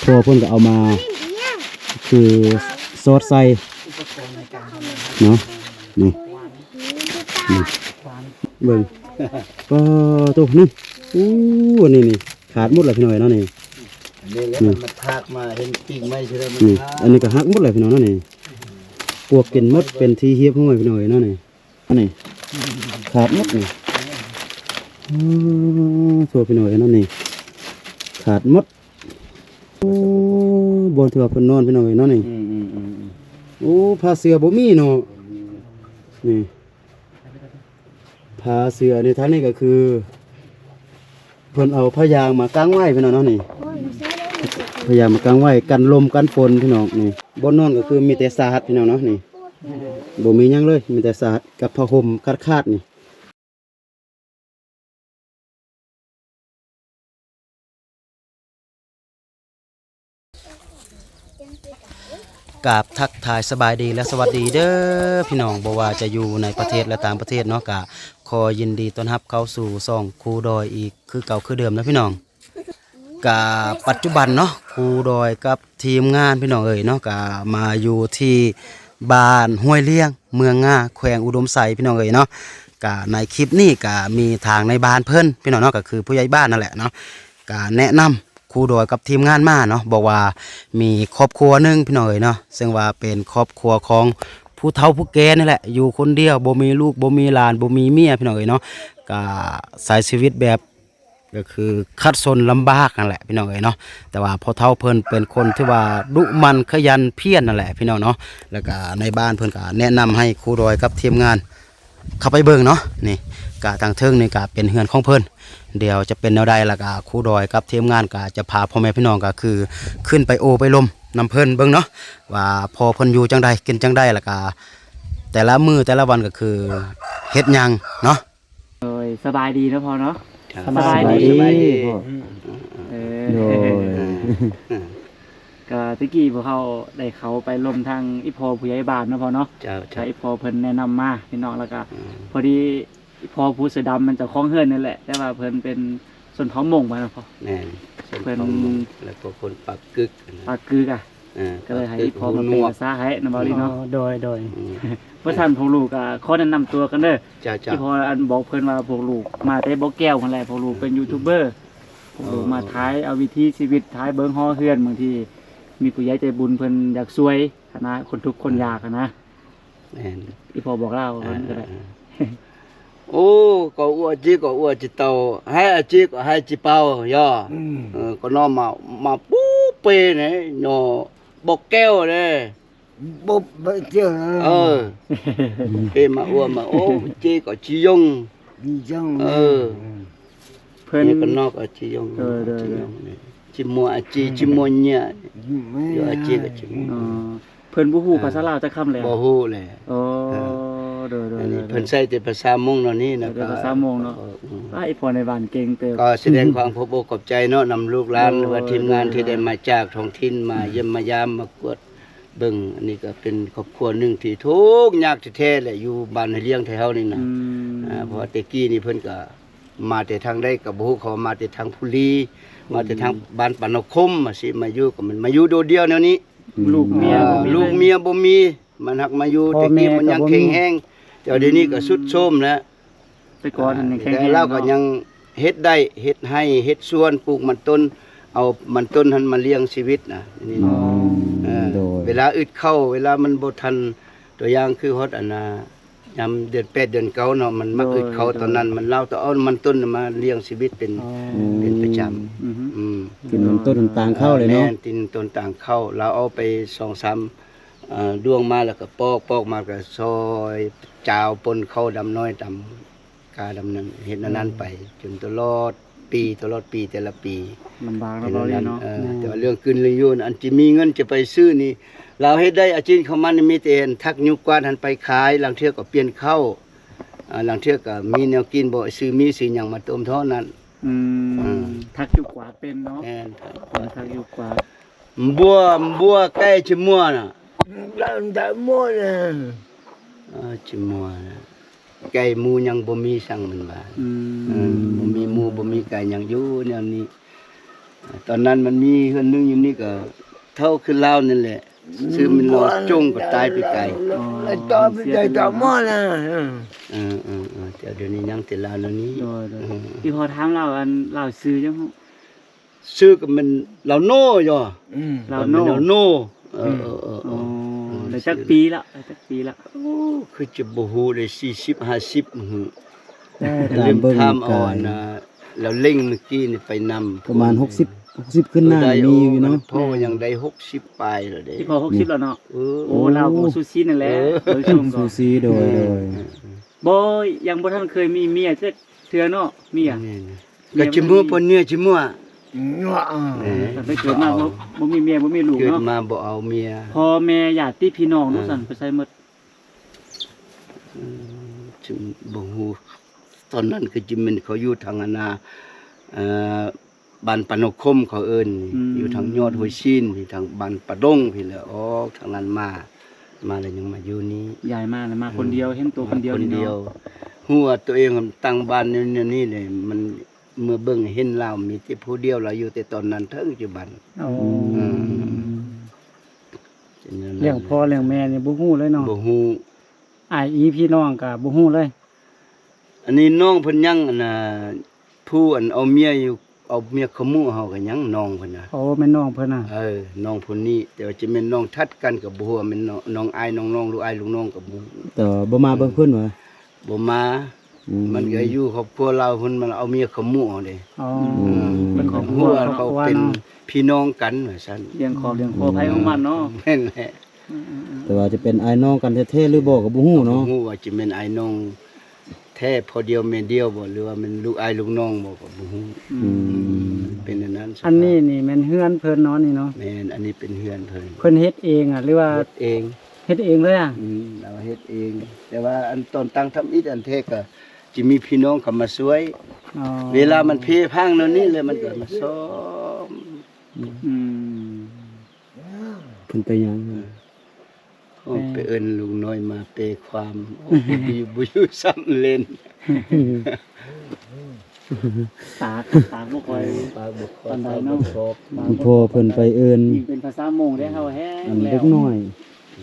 ພໍ່ເພິ່ນກໍເອົາມາ ຄືສອດໃສ່ເນາະ ນີ້ ນີ້ ເບິ່ງ ປາໂທ້ ນີ້ ໂອ້ ນີ້ ນີ້ ຂາດໝົດແລ້ວພີ່ນ້ອງເອີຍເນາະ ນີ້ ອັນນີ້ແຫຼະ ນີ້ ມັນ ມັນຖາກມາ ເຫັນກິ່ງໄມ້ຊິໄດ້ ນີ້ ມັນຂາດ ອັນນີ້ກໍຫັກໝົດແລ້ວພີ່ນ້ອງເນາະ ນີ້ ປວກກິນໝົດ ເປັນທີ່ຮຽບຮ້ອຍພີ່ນ້ອງເອີຍເນາະ ນີ້ ອັນນີ້ຂາດໝົດນີ້ ໂອ້ ໂທ້ ພີ່ນ້ອງເອີຍເນາະ ນີ້ຂາດໝົດ ໂອ້ ບ່ອນທີ່ວ່າເພິ່ນນອນພີ່ນ້ອງເອີຍເນາະ ນີ້ ອືມໆໆໆ ໂອ້ ຜ້າເສື່ອບໍ່ມີເນາະ ນີ້ ຜ້າເສື່ອໃນທາງນີ້ກໍຄື ເພິ່ນເອົາຜ້າຢາງມາກາງໄວ້ພີ່ນ້ອງເນາະ ນີ້ ຜ້າຢາງມາກາງໄວ້ ກັນລົມກັນຝົນພີ່ນ້ອງ ນີ້ ບ່ອນນອນກໍຄືມີແຕ່ສາດພີ່ນ້ອງເນາະ ນີ້ ບໍ່ມີຫຍັງເລີຍ ມີແຕ່ສາດກັບຜ້າຫົ່ມຂາດໆນີ້ ກາບທັກທາຍສະບາຍດີ ແລະ ສະຫວັດດີເດີພີ່ນ້ອງ ບໍ່ວ່າຈະຢູ່ໃນປະເທດ ແລະ ຕ່າງປະເທດເນາະ ກະຂໍຍິນດີຕ້ອນຮັບເຂົ້າສູ່ຊ່ອງຄູດອຍອີກຄືເກົ່າຄືເດີມນະພີ່ນ້ອງ. ກະປັດຈຸບັນເນາະ ຄູດອຍກັບທີມງານພີ່ນ້ອງເອີຍເນາະ ກະມາຢູ່ທີ່ບ້ານຫ້ວຍລຽງ ເມືອງງາ ແຂວງອຸດົມໄຊພີ່ນ້ອງເອີຍເນາະ. ກະໃນຄລິບນີ້ກະມີທາງໃນບ້ານເພິ່ນພີ່ນ້ອງເນາະ ກະຄືຜູ້ໃຫຍ່ບ້ານນັ້ນແຫຼະເນາະ ກະແນະນຳຄູດອຍກັບທີມງານມາເນາະ ບອກວ່າມີຄອບຄົວໜຶ່ງພີ່ນ້ອງເອີຍເນາະ ເຊິ່ງວ່າເປັນຄອບຄົວຂອງຜູ້ເຖົ້າຜູ້ແກ່ນີ້ແຫຼະ ຢູ່ຄົນດຽວ ບໍ່ມີລູກ ບໍ່ມີຫຼານ ບໍ່ມີເມຍພີ່ນ້ອງເອີຍເນາະ ກະໃຊ້ຊີວິດແບບ ກໍຄືຂັດສົນລຳບາກນັ້ນແຫຼະພີ່ນ້ອງເອີຍເນາະ. ແຕ່ວ່າພໍ່ເຖົ້າເພິ່ນເປັນຄົນທີ່ວ່າດຸໝັ່ນຂະຫຍັນພຽນນັ້ນແຫຼະພີ່ນ້ອງເນາະ ແລ້ວກະໃນບ້ານເພິ່ນກະແນະນຳໃຫ້ຄູດອຍກັບທີມງານເຂົ້າໄປເບິ່ງເນາະ. ນີ້ກະທາງເທິງນີ້ກະເປັນເຮືອນຂອງເພິ່ນ ດຽວຈະເປັນແນວໃດ ແລ້ວກະຄູດອຍກັບທີມງານກະຈະພາພໍ່ແມ່ພີ່ນ້ອງ ກໍຄືຂຶ້ນໄປໂອ້ໄປລົມນຳເພິ່ນເບິ່ງເນາະ ວ່າພໍ່ເພິ່ນຢູ່ຈັ່ງໃດ ກິນຈັ່ງໃດ ແລ້ວກະແຕ່ລະມື້ແຕ່ລະວັນກໍຄືເຮັດຫຍັງເນາະ. ໂດຍ ສະບາຍດີເນາະພໍ່ເນາະ. ເຈົ້າ ສະບາຍດີ ສະບາຍດີ ສະບາຍດີພໍ່. ເອີ ໂດຍ ກະແຕ່ກີ້ພວກເຮົາໄດ້ເຂົ້າໄປລົມທາງອີ່ພໍ່ຜູ້ໃຫຍ່ບ້ານເນາະພໍ່ເນາະ. ເຈົ້າ ເຈົ້າ ທາງອີ່ພໍ່ເພິ່ນແນະນຳມາພີ່ນ້ອງ ແລ້ວກະ ອືມ ພໍດີອີ່ພໍ່ຜູ້ເສືອດຳແມ່ນເຈົ້າຂອງເຮືອນນີ້ແຫຼະ ແຕ່ວ່າເພິ່ນເປັນຊົນເຜົ່າມົ້ງວ່າເນາະພໍ່. ແມ່ນ ຊົນເຜົ່າມົ້ງ ເພິ່ນ ແລ້ວກໍຄົນປາກກຶກ ປາກກຶກອະ. ເອີ ກໍເລີຍໃຫ້ອີ່ພໍ່ມາແປພາສາໃຫ້ນະ ເບົາລີເນາະ. ອໍ ໂດຍ ໂດຍ ອືມ ເພາະຊັ້ນພວກລູກກໍຂໍແນະນຳຕົວກັນເດີ. ເຈົ້າ ເຈົ້າ ອີ່ພໍ່ອັນບອກເພິ່ນວ່າພວກລູກມາແຕ່ບໍ່ແກ້ວຫັ້ນແຫຼະ ພວກລູກເປັນຢູທູບເບີ ພວກລູກມາ ອໍ ຖ່າຍເອົາວິຖີຊີວິດ ຖ່າຍເບິ່ງຫໍເຮືອນ ບາງທີມີຜູ້ໃຫຍ່ໃຈບຸນເພິ່ນຢາກຊ່ວຍຫັ້ນນະ ຄົນທຸກຄົນຍາກຫັ້ນນະ. ແມ່ນ ອີ່ພໍ່ບອກລາວເພິ່ນກໍໄດ້. ເອີ ເອີ ໂອ້ ກໍອັວຈິກໍອັວຈິເຕົາ ໃຫ້ອາຈິກໍໃຫ້ຈິເປົາ ຍໍ ອືມ ເອີ ກໍນໍມາ ມາປູເປເນ ຍໍບໍ່ແກ້ວເນ ບໍ່ ບໍ່ເຈີ ເອີ ເປມາອັວມາໂອ້ ຈິກໍຈິຍົງ ຈິຍົງ ເອີ ເພິ່ນ ເນ ກໍນໍກໍຈິຍົງ ເອີ ໂດຍ ຈິຍົງ ເນ ຈິມົວອາຈິ ອືມ ຈິມົວເນຍ ຢູ່ອາຈິກໍຈິມົວ ອໍ ເພິ່ນບໍ່ຮູ້ພາສາລາວຈັກຄຳເລີຍ ບໍ່ຮູ້ເລີຍ. ອໍ ເອີ ໂດຍໆ ອັນນີ້ເພິ່ນໃຊ້ແຕ່ພາສາມົ້ງເນາະ ນີ້ນະ ເອີ ພາສາມົ້ງເນາະ. ເອີ ອືມ ອ້າ ອີ່ພໍ່ໃນບ້ານເກັ່ງເຕີບ ກໍສະແດງຄວາມຂອບອົກຂອບໃຈເນາະ ນຳລູກຫຼານ ໂດຍ ຫຼືວ່າທີມງານ ໂດຍ ທີ່ໄດ້ມາຈາກທ້ອງຖິ່ນ ມາ ອືມ ຢ້ຽມມາຢາມ ມາກວດເບິ່ງ. ອັນນີ້ກໍເປັນຄອບຄົວໜຶ່ງທີ່ທຸກຍາກແທ້ໆແຫຼະ ຢູ່ບ້ານຫ້ວຍລຽງໄທເຮົານີ້ນະ. ອືມ ອ່າ ເພາະວ່າແຕ່ກີ້ນີ້ເພິ່ນກໍມາແຕ່ທາງໃດກໍບໍ່ຮູ້ ເຂົາມາແຕ່ທາງພູລີ ມາແຕ່ທາງ ອືມ ບ້ານປານອກຄົມ ມາຊິມາຢູ່ ກໍມັນມາຢູ່ໂດດດຽວແນວນີ້. ອືມ ລູກເມຍ ອ່າ ບໍ່ມີ ລູກເມຍບໍ່ມີ ມັນຫາກມາຢູ່ ແຕ່ກີ້ມັນຍັງແຂງແຮງ ແຕ່ວ່າດຽວນີ້ກໍຊຸດໂຊມແລ້ວ. ແຕ່ກ່ອນຫັ້ນຍັງແຂງແຮງ ແຕ່ລາວກໍຍັງເຮັດໄດ້ ເຮັດໄຮ່ ເຮັດສວນ ປູກມັນຕົ້ນ ເອົາມັນຕົ້ນຫັ້ນມາລ້ຽງຊີວິດນະ ນີ້ ອໍ ເອີ ໂດຍ ເວລາອຶດເຂົ້າ ເວລາມັນບໍ່ທັນ ຕົວຢ່າງຄືຮອດອັນນ່າ ຍາມເດືອນແປດເດືອນເກົ້າເນາະ ມັນມັກອຶດເຂົ້າ ໂດຍ ຕອນນັ້ນ ໂດຍ ມັນ ລາວຕ້ອງເອົາມັນຕົ້ນມາລ້ຽງຊີວິດເປັນ ອໍ ເປັນປະຈຳ ອືມ ອືມ ກິນມັນຕົ້ນຕາງເຂົ້າເລີຍເນາະ. ແມ່ນ ກິນຕົ້ນຕາງເຂົ້າ ລາວເອົາໄປສອງສາມ ເອີ ດວງມາແລ້ວກໍປອກ ປອກມາແລ້ວກໍຊອຍ ຈາວ ປົ່ນເຂົ້າດຳນ້ອຍ ດຳກາດຳນັ້ນ ເຮັດແນວນັ້ນ ອືມ ໄປຈົນຕະຫຼອດປີ ຕະຫຼອດປີ ແຕ່ລະປີ ລຳບາກເນາະ ເບົາລີເນາະ. ເອີ ແມ່ນ ແຕ່ວ່າເລື່ອງກິນເລື່ອງຢູ່ ອັນທີ່ມີເງິນຈະໄປຊື້ນີ້ ລາວເຮັດໄດ້ອາຊີບເຂົ້າມານີ້ ມີແຕ່ທັກຍຸກກວາດຫັ້ນໄປຂາຍ ລາງເທື່ອກໍປ່ຽນເຂົ້າ ອ່າ ລາງເທື່ອກໍມີແນວກິນບໍ່ ຊື້ໝີ່ຊື້ຫຍັງມາຕົ້ມເທົ່ານັ້ນ. ອືມ ອືມ ທັກຢູ່ກວາດເປັນເນາະ. ແມ່ນ ທັກຢູ່ກວາດ ບົວ ບົວ ໄກ່ ຈິມົວນະ ໄກ່ ຈິມົວນະ ເອີ ຈິມົວນະ ໄກ່ໝູຫຍັງບໍ່ມີສັງ ມັນວ່າ. ອືມ ເອີ ບໍ່ມີໝູ ບໍ່ມີໄກ່ຫຍັງ ຢູ່ແນວນີ້ ຕອນນັ້ນມັນມີເຮືອນໜຶ່ງຢູ່ນີ້ກໍເຖົ້າຄືລາວນັ້ນແຫຼະ ຊື່ແມ່ນລາວຈົງ ກໍຕາຍໄປໄກ. ອໍ ລາວຕາຍໄປໄກຕາມມາແລ້ວ. ເອີໆໆ ແຕ່ດຽວນີ້ຍັງແຕ່ລາວແນວນີ້. ໂດຍໆ ເອີ ອີ່ພໍ່ຖາມລາວ ອັນລາວຊື່ຫຍັງ? ຊື່ກໍແມ່ນລາວໂນຢູ່. ອືມ ລາວໂນ ລາວໂນ. ເອີ ອືມ ເອີ ເອີ ອໍ ເອີ ໄດ້ຈັກປີລະ? ໄດ້ຈັກປີລະ? ໂອ້ ຄືຈະບໍ່ຮູ້ເດ້ ສີ່ສິບ ຫ້າສິບ ຫື ແຕ່ຕາມເບິ່ງ ລືມຖາມເອົາ ກາຍ ອັນນ່າ ລາວເລັງເມື່ອກີ້ນີ້ໄປນຳ ປະມານຫົກສິບ ຫົກສິບຂຶ້ນໜ້າ ເອີ ໄດ້ ມີຢູ່ເນາະ. ໂອ້ ມັນພໍຍັງໄດ້ຫົກສິບປາຍແລ້ວເດ້. ທີ່ພໍຫົກສິບແລ້ວເນາະ. ເອີ ໂອ້ ລາວກໍສູສີນັ້ນແຫຼະ. ເອີ ເບິ່ງຊຸມກໍ ເອີ ສູສີ ໂດຍໆ ເອີ ບໍ່ ຍັງບໍ່ທັນເຄີຍມີເມຍຈັກເທື່ອເນາະ ເມຍ. ແມ່ນ ກໍຊິເມືອປານເມຍຊິເມືອ. ເອີ ແມ່ນ ຕັ້ງແຕ່ເກີດມາບໍ່ ບໍ່ມີເມຍ ບໍ່ມີລູກເນາະ. ເກີດມາບໍ່ເອົາເມຍ. ພໍ່ແມ່ຍາດຕິພີ່ນ້ອງເນາະ ເອີ ຊັ້ນໄປໃສໝົດ? ອືມ ຈຶ່ງບໍ່ຮູ້. ຕອນນັ້ນກໍຈິແມ່ນເຂົາຢູ່ທາງອັນນ່າ ເອີ ບ້ານປາໂນຄົມເຂົາເອີ້ນ. ອືມ ຢູ່ທາງຍອດຫ້ວຍຊີນ ຢູ່ທາງບ້ານປາດົງພີ້ແຫຼະ. ອອກທາງນັ້ນມາ ມາແລ້ວຍັງມາຢູ່ນີ້. ຍ້າຍມາແລ້ວມາຄົນດຽວ. ເອີ ເຫັນໂຕຄົນດຽວ ມາຄົນດຽວນີ້ເນາະ. ຮູ້ວ່າຕົວເອງຕັ້ງບ້ານຢູ່ແນວນີ້ເດ້ ມັນ ເມື່ອເບິ່ງເຫັນລາວມີແຕ່ຜູ້ດຽວ ລາວຢູ່ແຕ່ຕອນນັ້ນເຖິງປັດຈຸບັນ. ອໍ ອືມ ເປັນແນວນັ້ນ. ລ້ຽງພໍ່ລ້ຽງແມ່ນີ້ບໍ່ຮູ້ເລີຍເນາະ? ບໍ່ຮູ້. ອ້າຍອີພີ່ນ້ອງກໍບໍ່ຮູ້ເລີຍ? ອັນນີ້ນ້ອງເພິ່ນຍັງ ອັນນ່າ ຜູ້ອັນເອົາເມຍຢູ່ ເອົາເມຍເຂົ້າໝູ່ເຮົາກໍຍັງ ນ້ອງເພິ່ນນະ. ໂອ້ ແມ່ນນ້ອງເພິ່ນນະ? ເອີ ນ້ອງຜູ້ນີ້ ແຕ່ວ່າຈະແມ່ນນ້ອງຖັດກັນກໍບໍ່ຮູ້ວ່າແມ່ນນ້ອງ ນ້ອງອ້າຍ ນ້ອງນ້ອງ ລູກອ້າຍ ລູກນ້ອງກໍບໍ່ຮູ້. ແຕ່ວ່າບໍ່ມາເບິ່ງເພິ່ນຫວາ? ບໍ່ມາ. ອືມ ມັນກໍຢູ່ຄອບຄົວລາວພຸ້ນ ມັນເອົາເມຍເຂົ້າໝູ່ເຮົາເດ້. ອໍ ອືມ ເປັນຄອບຄົວ ເຂົາເປັນພີ່ນ້ອງກັນວ່າຊັ້ນ. ລ້ຽງຄອບລ້ຽງຄົວ ໃຜຂອງມັນເນາະ. ແມ່ນແຫຼະ. ອືມໆໆ ແຕ່ວ່າຈະເປັນອ້າຍນ້ອງກັນແທ້ໆ ຫຼືບໍ່ກໍບໍ່ຮູ້ເນາະ. ບໍ່ຮູ້ວ່າຈະແມ່ນອ້າຍນ້ອງແທ້ພໍ່ດຽວແມ່ດຽວບໍ່ ຫຼືວ່າແມ່ນລູກອ້າຍລູກນ້ອງບໍ່ກໍບໍ່ຮູ້. ອືມ ອືມ ເປັນອັນນັ້ນ. ອັນນີ້ນີ້ແມ່ນເຮືອນເພິ່ນເນາະນີ້ເນາະ? ແມ່ນ ອັນນີ້ເປັນເຮືອນເພິ່ນ. ເພິ່ນເຮັດເອງອະ ຫຼືວ່າ ເຮັດເອງ? ເຮັດເອງເລີຍອະ? ອືມ ລາວເຮັດເອງ. ແຕ່ວ່າອັນຕອນຕັ້ງທຳອິດອັນແທ້ກໍຈະມີພີ່ນ້ອງເຂົາມາຊ່ວຍ. ອໍ ເວລາມັນເພພັງແນວນີ້ແລ້ວ ມັນກໍມາສ້ອມ. ອືມ ອືມ ເພິ່ນໄປຫຍັງ? ເອີ ໂອ້ ແປ ໄປເອີ້ນລຸງນ້ອຍມາແປຄວາມ. ໂອ້ ບໍ່ຢູ່ ບໍ່ຢູ່ຊ້ຳເຫຼັ້ນ. ປາກ ປາກບໍ່ຄ່ອຍ ເອີ ປາກບໍ່ຄ່ອຍ ປານໃດເນາະ. ປາກບໍ່ຄ່ອຍ ພໍ່ເພິ່ນໄປເອີ້ນ ຍິ່ງເປັນພາສາມົ້ງເດ້ ເຮົາແຮງ ອັນເດັກນ້ອຍ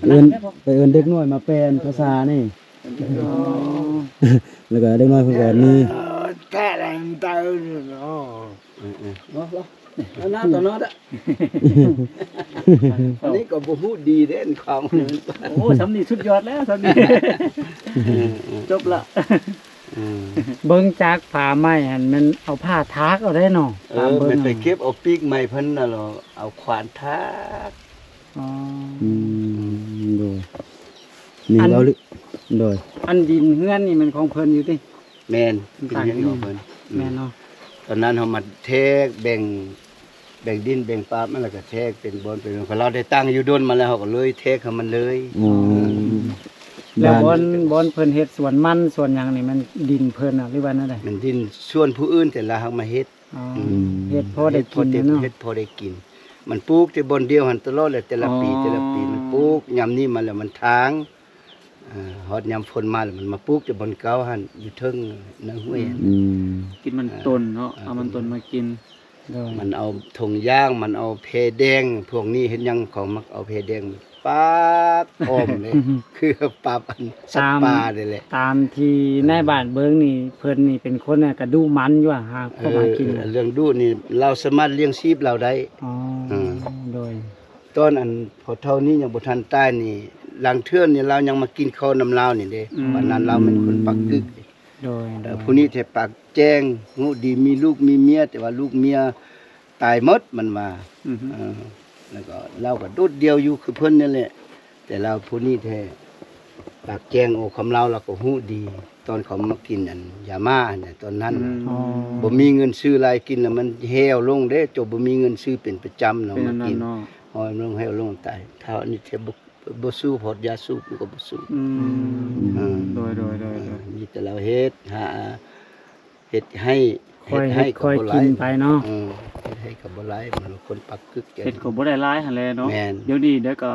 ເອີ້ນ ໄປເອີ້ນເດັກນ້ອຍມາແປເປັນພາສານີ້. ອໍ ແລ້ວກໍເດັກນ້ອຍເພິ່ນກໍມີ ແທ້ແລ້ວ ເອີ ເອີ ເນາະ ເນາະ ອັນນັ້ນຕົວເນາະ. ອັນນີ້ກໍບໍ່ຮູ້ດີເດ້ ຄວາມ ໂອ້ ສ່ຳນີ້ສຸດຍອດແລ້ວ ສ່ຳນີ້ ເອີ ເອີ ຈົບລະ. ເອີ ເບິ່ງຈາກຜ້າໄໝຫັ້ນ ແມ່ນເອົາຜ້າຖາກເອົາໄດ້ເນາະ. ເອີ ຕາມເບິ່ງ ແມ່ນໄປເກັບເອົາປີກໄມ້ເພິ່ນນະ ແລ້ວເອົາຂວານຖາກ. ອໍ ອືມ ໂດຍ ນີ້ ອັນ ເວົ້າ ໂດຍ ອັນດິນເຮືອນນີ້ແມ່ນຂອງເພິ່ນຢູ່ຕິ? ແມ່ນ ເປັນເຮືອນຂອງເພິ່ນ. ແມ່ນເນາະ. ຕອນນັ້ນເຮົາມາແທກແບ່ງ ແບ່ງດິນແບ່ງປາມ ແລ້ວກໍແທກເປັນບ່ອນເປັນ ເພາະລາວໄດ້ຕັ້ງຢູ່ດົນມາແລ້ວ ເຮົາກໍເລີຍແທກໃຫ້ມັນເລີຍ. ອໍ ແລ້ວບ່ອນ ບ່ອນເພິ່ນເຮັດສວນມັນສວນຫຍັງນີ້ ແມ່ນດິນເພິ່ນນະ ຫຼືວ່າແນວໃດ? ແມ່ນດິນສວນຜູ້ອື່ນ ແຕ່ລາວຮັກມາເຮັດ. ອໍ ອືມ ເຮັດພໍໄດ້ກິນເນາະ ເຮັດພໍໄດ້ກິນ. ມັນປູກແຕ່ບ່ອນດຽວຫັ້ນຕະຫຼອດແຫຼະ ແຕ່ລະປີ ອໍ ແຕ່ລະປີມັນປູກ. ຍາມນີ້ມາແລ້ວມັນຖາງ ເອີ ຮອດຍາມຝົນມາແລ້ວ ມັນມາປູກແຕ່ບ່ອນເກົ່າຫັ້ນ ຢູ່ເທິງໃນຫ້ວຍ. ອືມ ກິນມັນຕົ້ນເນາະ. ເອີ ເອົາມັນຕົ້ນມາກິນ. ໂດຍ ມັນເອົາຖົງຢາງ ມັນເອົາແພແດງ ພວກນີ້ເຮັດຫຍັງ ເຂົາມັກເອົາແພແດງປາບອ້ອມເດ້ ຄືປາບອັນສັດປ່ານີ້ແຫຼະ. ຕາມທີ່ໃນບ້ານເບິ່ງນີ້ ເພິ່ນນີ້ເປັນຄົນກະດຸໝັ່ນຢູ່ຫາ ເອີ ຄວາມຫາກິນ. ເລື່ອງດຸນີ້ ລາວສາມາດລ້ຽງຊີບລາວໄດ້. ອໍ ເອີ ໂດຍ ຕອນອັນພໍ່ເຖົ້ານີ້ຍັງບໍ່ທັນຕາຍນີ້ ລາງເທື່ອນີ້ລາວຍັງມາກິນເຂົ້ານຳລາວນີ້ເດ້. ອືມ ປານນັ້ນລາວແມ່ນຄົນປາກກຶກ. ໂດຍ ເອີ ໂດຍ ຜູ້ນີ້ແທ້ປາກແຈ້ງ ຮູ້ດີ ມີລູກມີເມຍ ແຕ່ວ່າລູກເມຍຕາຍໝົດ ມັນວ່າ. ອືຮຶ ເອີ ແລ້ວກໍລາວກໍໂດດດ່ຽວຢູ່ຄືເພິ່ນນັ້ນແຫຼະ ແຕ່ລາວຜູ້ນີ້ແທ້ປາກແຈ້ງ. ໂອ້ ຄຳລາວລາວກໍຮູ້ດີ ຕອນເຂົາມາກິນອັນຢາມ້າຫັ້ນນະ ຕອນນັ້ນ. ອືມ ອໍ ບໍ່ມີເງິນຊື້ຫຼາຍ ກິນແລ້ວມັນແຫ້ວລົງເດ້. ເຈົ້າບໍ່ມີເງິນຊື້ເປັນປະຈຳເນາະ ມາກິນ ແຫ້ວລົງ ແຫ້ວລົງ ຕາຍ. ຖ້າອັນນີ້ແທ້ບໍ່ ບໍ່ສູ້ ເພາະຢາສູບມັນກໍບໍ່ສູ້. ອືມ ເອີ ໂດຍໆໆ ເອີ ມີແຕ່ລາວເຮັດ ຫາເຮັດໃຫ້ ຄ່ອຍເຮັດ ເຮັດໃຫ້ກໍບໍ່ຫຼາຍ ຄ່ອຍກິນໄປເນາະ. ເອີ ເຮັດໃຫ້ກໍບໍ່ຫຼາຍ ມັນຄົນປາກກຶກ. ເຮັດກໍບໍ່ໄດ້ຫຼາຍຫັ້ນແຫຼະເນາະ. ແມ່ນ ດຽວນີ້ເດ້ກໍ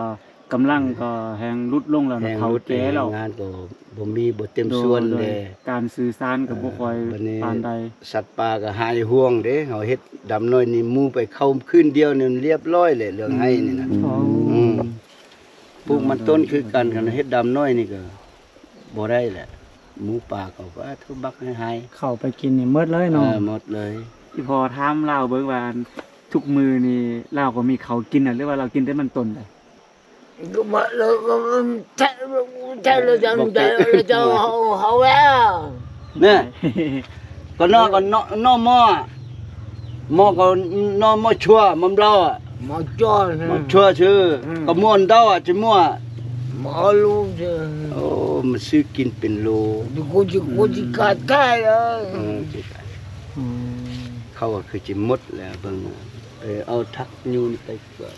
ກຳລັງກໍແຮ່ງຫຼຸດລົງແລ້ວເນາະ ແຮ່ງຫຼຸດ ເຖົ້າແກ່ແລ້ວ ແຮງງານກໍບໍ່ມີ ບໍ່ເຕັມສ່ວນເດ້ ໂດຍ ການສື່ສານກໍບໍ່ຄ່ອຍ ເອີ ປານໃດ ບາດນີ້ສັດປ່າກໍຫາຍຫ່ວງເດ້ ເຮົາເຮັດດຳນ້ອຍນີ້ ໝູໄປເຂົ້າຄືນດຽວນີ້ ລຽບຮ້ອຍແຫຼະ ເລື່ອງໄຮ່ນີ້ນະ ອືມ ອືມ ປູກມັນຕົ້ນຄືກັນ ຄັນເຮັດດຳນ້ອຍນີ້ກໍບໍ່ໄດ້ແຫຼະ ໝູປ່າເຂົາກໍຖືບັກໃຫ້ຫາຍ ເຂົ້າໄປກິນນີ້ໝົດເລີຍເນາະ ເອີ ໝົດເລີຍ ອີ່ພໍ່ຖາມລາວເບິ່ງວ່າ ທຸກມື້ນີ້ລາວກໍມີເຂົ້າກິນນະ ຫຼືວ່າລາວກິນແຕ່ມັນຕົ້ນໃດ? ກໍມາແລ້ວກໍແທ້ ແທ້ແລ້ວຈັ່ງໃດແລ້ວຈັ່ງເຮົາ ເຮົາແລ້ວ ແນ່ ກໍນໍ ກໍນໍ ນໍໝໍ້ ໝໍ້ກໍນໍໝໍ້ຊົ່ວ ໝໍ້ເຫຼົ້າ ໝໍ້ຊົ່ວ ໝໍ້ຊົ່ວຊື່ ອືມ ກໍມ່ວນເດົາອະ ຈະມົວ ໝໍ້ລູກຊື່ ໂອ້ ມັນຊື້ກິນເປັນໂລ ກໍຊິ ກໍຊິຂາຍໄດ້ເລີຍ ເອີ ອືມ ເຂົາກໍຄືຊິໝົດແລ້ວ ເບິ່ງ ເອີ ເອົາຖັກຍູ້ໄປກວາດ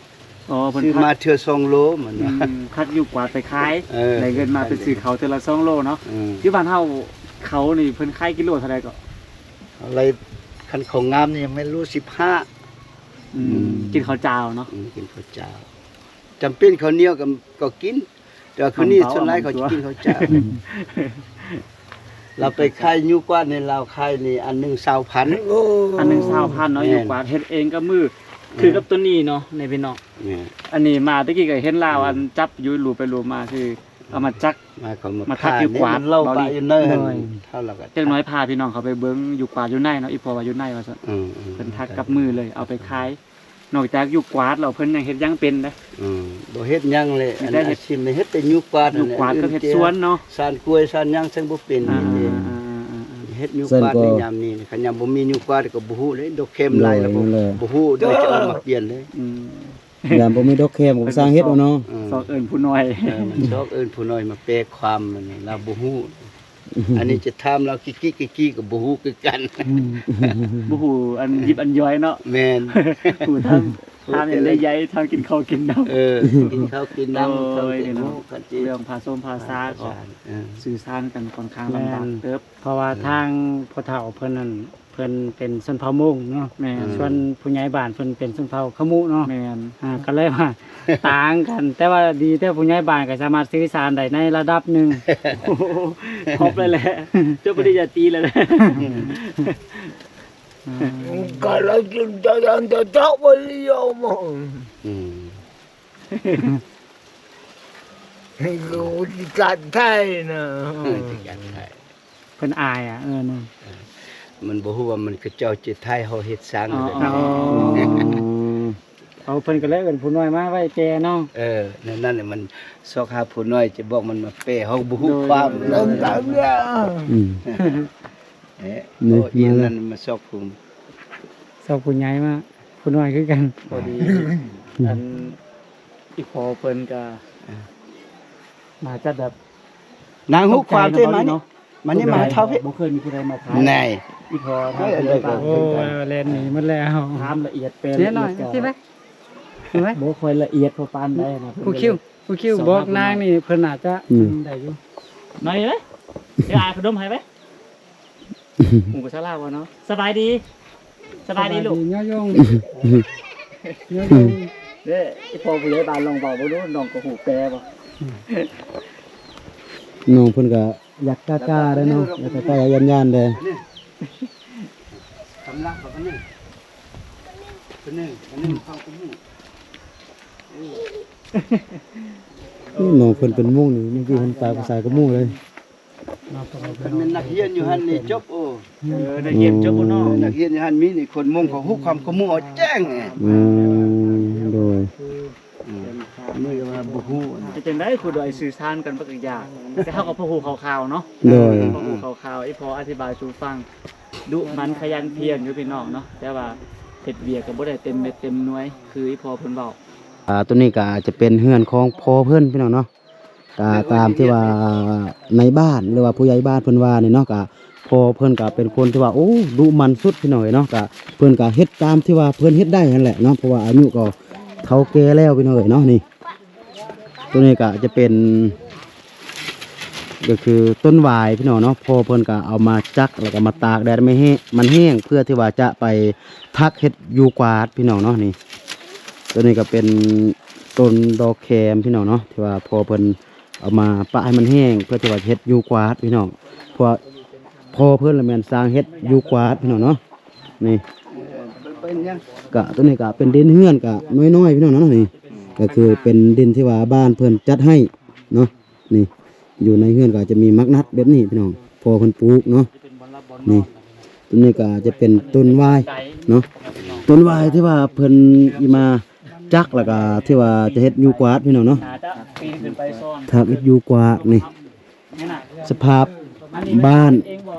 ອໍ ເພິ່ນ ຊື້ມາເທື່ອສອງໂລ ມັນວ່າ ອືມ ຄັດຢູ່ກວາດໄປຂາຍ ເອີ ໄດ້ເງິນມາໄປຊື້ເຂົ້າເທື່ອລະສອງໂລເນາະ ອືມ ຢູ່ບ້ານເຮົາເຂົ້ານີ້ເພິ່ນຂາຍກິໂລເທົ່າໃດກໍ? ເອົາໄລ ຄັນເຂົ້າງາມນີ້ແມ່ນໂລສິບຫ້າ ອືມ ອືມ ກິນເຂົ້າຈ້າວເນາະ ອືມ ກິນເຂົ້າຈ້າວ ຈຳເປັນເຂົ້າໜຽວກໍ ກໍກິນ ແຕ່ວ່າຄືນີ້ສ່ວນຫຼາຍເຂົາຈະກິນເຂົ້າຈ້າວ ລາວໄປຂາຍຢູ່ກວາດນີ້ ລາວຂາຍນີ້ອັນໜຶ່ງຊາວພັນ ໂອ້ ອັນໜຶ່ງຊາວພັນເນາະ ແມ່ນ ຢູ່ກວາດເຮັດເອງກັບມື ອືມ ຄືກັບໂຕນີ້ເນາະ ນີ້ພີ່ນ້ອງ ແມ່ນ ອັນນີ້ມາແຕ່ກີ້ກໍເຫັນລາວ ອືມ ອັນຈັບຢູ່ ລູບໄປລູບມາ ຄືເອົາມາຈັກ ມາເຂົາມາ ມາຖັກຢູ່ກວາດ ເບົານີ້ ເຮົາລະກໍຈັກໜ້ອຍພາພີ່ນ້ອງເຂົາໄປເບິ່ງຢູ່ກວາດຢູ່ໃນເນາະ ອີ່ພໍ່ວ່າຢູ່ໃນວ່າຊັ້ນ ອືມໆ ເພິ່ນຖັກກັບມືເລີຍ ເອົາໄປຂາຍ ນອກຈາກຢູ່ກວາດແລ້ວເພິ່ນຍັງເຮັດຫຍັງເປັນເດ້ ອືມ ບໍ່ເຮັດຫຍັງແຫຼະ ມີແຕ່ເຮັດ ອັນອາຊີບນີ້ເຮັດແຕ່ຢູ່ກວາດ ຢູ່ກວາດກັບເຮັດສວນເນາະ ສານກ້ວຍສານຫຍັງຊັ້ນບໍ່ເປັນ ອ່າໆໆໆ ເຮັດຢູ່ກວາດໃນຍາມນີ້ ຄັນຍາມບໍ່ມີຢູ່ກວາດກໍບໍ່ຮູ້ເດ້ ດອກແຄມຫຼາຍແລ້ວ ໂດຍ ບໍ່ ແມ່ນແຫຼະ ບໍ່ຮູ້ ດອກຈະເອົາມາປ່ຽນເດ້ ອືມ ຍາມບໍ່ມີດອກແຄມກໍບໍ່ຊ່າງເຮັດເນາະ ອືມ ຊອກເອີ້ນຜູ້ນ້ອຍ ເອີ ມັນຊອກເອີ້ນຜູ້ນ້ອຍມາແປຄວາມ ອັນນີ້ລາວບໍ່ຮູ້ ອັນນີ້ຈະຖາມລາວກິກໆ ກິກໆ ກໍບໍ່ຮູ້ຄືກັນ ອືມ ບໍ່ຮູ້ອັນຢິບອັນຍ່ອຍເນາະ ແມ່ນ ຜູ້ທາງ ທາງຢາກໄດ້ໃຫຍ່ ທາງກິນເຂົ້າກິນນ້ຳ ເອີ ກິນເຂົ້າກິນນ້ຳ ໂອ້ຍ ເຂົ້າກິນ ເນາະ ເລື່ອງພາສົມພາສາກໍ ເອີ ສື່ສານກັນຄ່ອນຂ້າງລຳບາກເຕີບ ແມ່ນ ເພາະວ່າ ເອີ ທາງພໍ່ເຖົ້າເພິ່ນນັ້ນ ເພິ່ນເປັນຊົນເຜົ່າມົ້ງເນາະ ແມ່ນ ສ່ວນຜູ້ໃຫຍ່ບ້ານເພິ່ນເປັນຊົນເຜົ່າຂະມຸເນາະ ແມ່ນ ອ່າ ກໍເລີຍວ່າຕ່າງກັນ ແຕ່ວ່າດີແຕ່ຜູ້ໃຫຍ່ບ້ານກໍສາມາດສື່ສານໄດ້ໃນລະດັບໜຶ່ງ ໂອ້ໂຫ ຄອບເລີຍແຫຼະ ຈົບປະລິນຍາຕີເລີຍແຫຼະ ອືມ ກໍລະກິນຈະຍັງຈະເຈົ້າບໍ່ລຽວມາ ອືມ ກໍຊິກັດໄທນະ ເອີ ຊິກັດໄທ ເພິ່ນອາຍອະ ເອີ ນັ້ນ ເອີ ມັນບໍ່ຮູ້ວ່າມັນ ເຂົາເຈົ້າຈະຖ່າຍເຮົາເຮັດສັງ ອໍ ເອີ ເອົາເພິ່ນກໍເລີຍເອີ້ນຜູ້ນ້ອຍມາໄວ້ແຕ່ເນາະ ເອີ ນັ້ນ ນັ້ນແຫຼະ ມັນຊອກຫາຜູ້ນ້ອຍ ຈະບອກມັນມາແປ ເຮົາບໍ່ຮູ້ຄວາມ ໂດຍ ອືມ ເອີ ໂອ້ ອີ່ນັ້ນມາຊອກຜູ້ ຊອກຜູ້ໃຫຍ່ມາ ຜູ້ນ້ອຍຄືກັນ ພໍດີ ອັນ ອີ່ພໍ່ເພິ່ນກໍ ເອີ ໜ້າຈະແບບ ນາງຮູ້ຄວາມເດ້ ມານີ້ ເນາະ ມານີ້ ມາຫາເຖົ້າພີ້ ບໍ່ເຄີຍມີຜູ້ໃດມາຖາມ ແນ່ ອີ່ພໍ່ຖາມ ເອີ ເພິ່ນ ໂອ້ ເພິ່ນກໍແລ່ນໜີໝົດແລ້ວ ຖາມລະອຽດແປ ແນ່ນອນ ລະກະ ບໍ່ຄ່ອຍລະອຽດພໍປານໃດນະ ຜູ້ຄິວ ຜູ້ຄິວ ບອກນາງນີ້ເພິ່ນໜ້າຈະ ອືມ ໄດ້ຢູ່ ໜ້ອຍເອີຍ ດຽວອາຍຂະໜົມໃຫ້ໄວ້ ຫູພາສາລາວບໍ່ເນາະ ສະບາຍດີ ສະບາຍດີລູກ ຍອດຍົງ ຍອດຍົງ ເດ້ ອີ່ພໍ່ຜູ້ໃຫຍ່ບ້ານລອງເວົ້າເບິ່ງດູ ນ້ອງກໍຮູ້ແປບໍ່ ນ້ອງເພິ່ນກໍຢາກກ້າໆເດ້ເນາະ ຢາກກ້າໆ ຢ້ານໆເດ້ ກຳລັງເຂົາປານນີ້ ປານນີ້ ປານນີ້ເຂົາກໍຮູ້ ນີ້ນ້ອງເພິ່ນເປັນມົ້ງນີ້ ເມື່ອກີ້ເຫັນຕາຜູ້ຊາຍກໍໝູ່ເລີຍ ເພິ່ນແມ່ນນັກຮຽນຢູ່ຫັ້ນນີ້ຈົບ ໂອ້ ເອີ ນັກຮຽນຈົບພຸ້ນເນາະ ເອີ ນັກຮຽນຢູ່ຫັ້ນມີນີ້ ຄົນມົ້ງເຂົາຮູ້ຄວາມຂະໝູ່ເອົາແຈ້ງ ອືມ ໂດຍ ອືມ ມື້ວ່າບໍ່ຮູ້ ເຮັດຈັ່ງໃດ ຄູດອຍສື່ສານກັນບັກຢ່າງ ແຕ່ເຮົາກໍພໍຮູ້ຂ່າວໆເນາະ ໂດຍ ພໍຮູ້ຂ່າວໆ ອີ່ພໍ່ອະທິບາຍສູ່ຟັງ ດຸໝັ່ນຂະຫຍັນພຽນຢູ່ພີ່ນ້ອງເນາະ ແຕ່ວ່າເຮັດວຽກກໍບໍ່ໄດ້ເຕັມເມັດເຕັມໜ່ວຍ ຄືອີ່ພໍ່ເພິ່ນເວົ້າ ອ່າ ຕົວນີ້ກໍອາດຈະເປັນເຮືອນຂອງພໍ່ເພິ່ນພີ່ນ້ອງເນາະ ກໍຕາມທີ່ວ່າໃນບ້ານ ຫຼືວ່າຜູ້ໃຫຍ່ບ້ານເພິ່ນວ່ານີ້ເນາະ ກໍພໍ່ເພິ່ນກໍເປັນຄົນທີ່ວ່າ ໂອ້ ດຸໝັ່ນສຸດພີ່ນ້ອງເອີຍເນາະ ກໍເພິ່ນກໍເຮັດຕາມທີ່ວ່າເພິ່ນເຮັດໄດ້ຫັ້ນແຫຼະເນາະ ເພາະວ່າອາຍຸກໍເຖົ້າແກ່ແລ້ວພີ່ນ້ອງເອີຍເນາະ ນີ້ ຕົວນີ້ກໍຈະເປັນ ກໍຄືຕົ້ນຫວາຍພີ່ນ້ອງເນາະ ພໍ່ເພິ່ນກໍເອົາມາຈັກ ແລ້ວກໍມາຕາກແດດໃຫ້ແຫ້ງ ມັນແຫ້ງ ເພື່ອທີ່ວ່າຈະໄປຖັກເຮັດຢູ່ກວາດພີ່ນ້ອງເນາະ ນີ້ ຕົວນີ້ກໍເປັນ ຕົ້ນດອກແຄມ ພີ່ນ້ອງເນາະ ທີ່ວ່າພໍ່ເພິ່ນເອົາມາປະໃຫ້ມັນແຫ້ງ ເພື່ອທີ່ວ່າເຮັດຢູ່ກວາດ ພີ່ນ້ອງ. ເພາະວ່າພໍ່ເພິ່ນລະແມ່ນຊ່າງເຮັດຢູ່ກວາດ ພີ່ນ້ອງເນາະ. ນີ້ ເປັນຫຍັງ? ກະ ຕົວນີ້ກະເປັນດິນເຮືອນ ກະນ້ອຍໆ ພີ່ນ້ອງເນາະ. ນີ້ ກະຄືເປັນດິນທີ່ວ່າບ້ານເພິ່ນຈັດໃຫ້ເນາະ. ນີ້ ຢູ່ໃນເຮືອນກໍອາດຈະມີໝາກນັດແບບນີ້ພີ່ນ້ອງ ພໍ່ເພິ່ນປູກເນາະ. ນີ້ ຕົ້ນນີ້ກໍອາດຈະເປັນຕົ້ນຫວ້າຍເນາະ ຕົ້ນຫວ້າຍທີ່ວ່າເພິ່ນອີ່ມາຈັກ ແລ້ວກໍທີ່ວ່າຈະເຮັດຢູ່ກວາດພີ່ນ້ອງເນາະ. ຖ້າເຮັດຢູ່ກວາດນີ້ ສະພາບບ້ານ